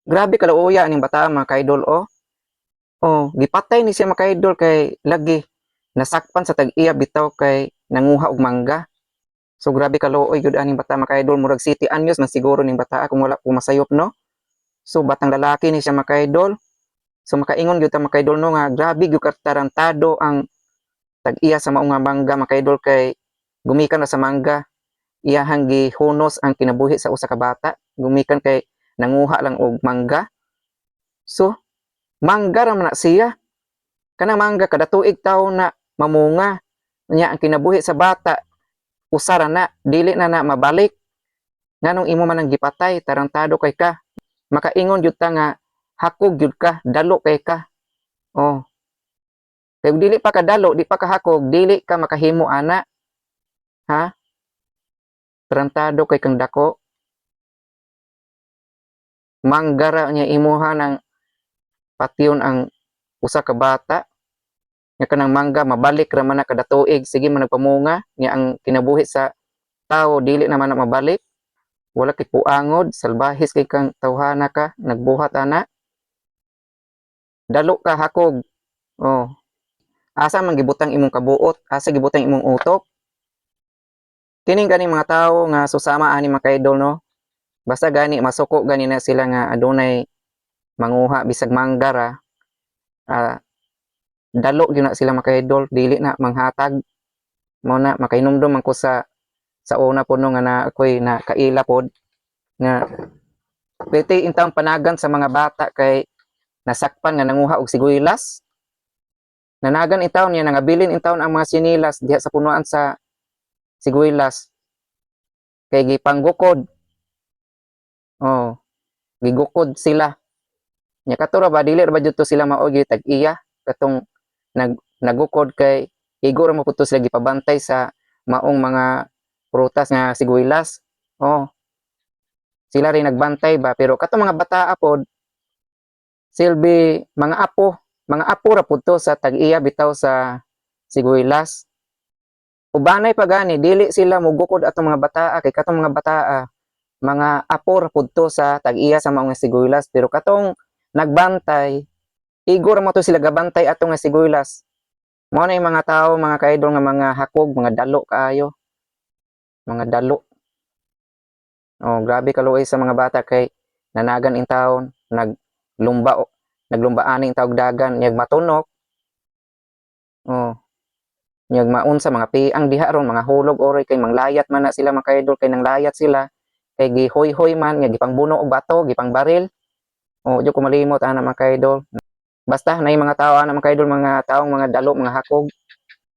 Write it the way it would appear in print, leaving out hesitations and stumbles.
Grabe kaluoya aning bata, mga kaidol, oh. Oh, gipatay ni siya, mga kaidol, kay lagi nasakpan sa tag-iya bitaw kay nanguha og mangga. So grabe kaluoy gyud aning bata, mga kaidol, murag 7 anyos man siguro ning bata kung wala ko masayop, no. So batang lalaki ni siya, mga kaidol. So makaingon gyud ta, mga kaidol, no, nga grabe gyud katarantado ang tag-iya sa maong nga mangga, mga kaidol, kay gumikan na sa mangga iyahang gihunos ang kinabuhi sa usa ka bata gumikan kay nanguha lang og mangga. So mangga ra man na siya, kanang mangga kada tuig taon na mamunga nya. Ang kinabuhi sa bata usa ra na, dili na na mabalik. Nganong imo man ang gipatay? Tarantado kay ka. Makaingon gyud ta nga hakog gyud ka, dalo kay ka, oh. Kay kung dili pa ka dalo, di pa ka hakog, dili ka makahimo ana, ha. Tarantado kay kang dako. Mangga ra niya, imuha ng patyon ang usa ka bata nga kanang mangga mabalik ra man na kada tuig, sige man nagpamunga niya. Ang kinabuhi sa tao dili naman na mabalik. Wala kay puangod, salbahis kay kang tawhana ka nagbuhat ana. Dalo ka, hakog, oh. Asa man gibutang imong kabuot? Asa gibutang imong utok? Kining ganing mga tawo nga susama ani, mga kaidol, no, basta gani masuko gani na sila nga adunay manguha bisag mangga ra, dalo gyud na sila, mga kaidol, dili na manghatag. Mao na makahinumdom man ko sa una pod, no, nga na ako'y na kaila pod nga pwede intang panagan sa mga bata kay nasakpan nga nanguha og siguylas. Nanagan intawon niya, nangabilin intawon ang mga sinilas diha sa punuan sa siguylas kay gipanggukod. Oh, gigukod sila. Nya kato ra ba, dili ra ba jud to sila mao tag-iya katong nagukod kay igo ra mo pud to sila gipabantay sa maong mga prutas nga siguylas. Oh. Sila rin nagbantay ba, pero katong mga bataa pod silbi mga apo, mga apo ra pud to sa tag-iya bitaw sa siguylas. Ubanay pa gani dili sila mugukod atong mga bataa kay katong mga bataa mga apo ra pud to sa tag-iya sa mga siguylas, pero katong nagbantay igo ra mo to sila gabantay atong nga siguylas. Mao na yung mga tao, mga kaidol, nga mga hakog, mga dalo kaayo. Mga dalo. Oh, grabe kaluoy sa mga bata kay nanagan in taon, naglumba, naglumbaan in tawg dagan, nyag matunok. Oh. Nyag maunsa mga piang diha ron, mga hulog oray kay manglayat man na sila, mga kaidol, kay nanglayat sila kay gihoy-hoy man nga gipangbuno og bato, gipangbaril. Oh, di ko malimot ana, mga kaidol. Basta na mga tao ana, mga kaidol, mga taong mga dalo, mga hakog.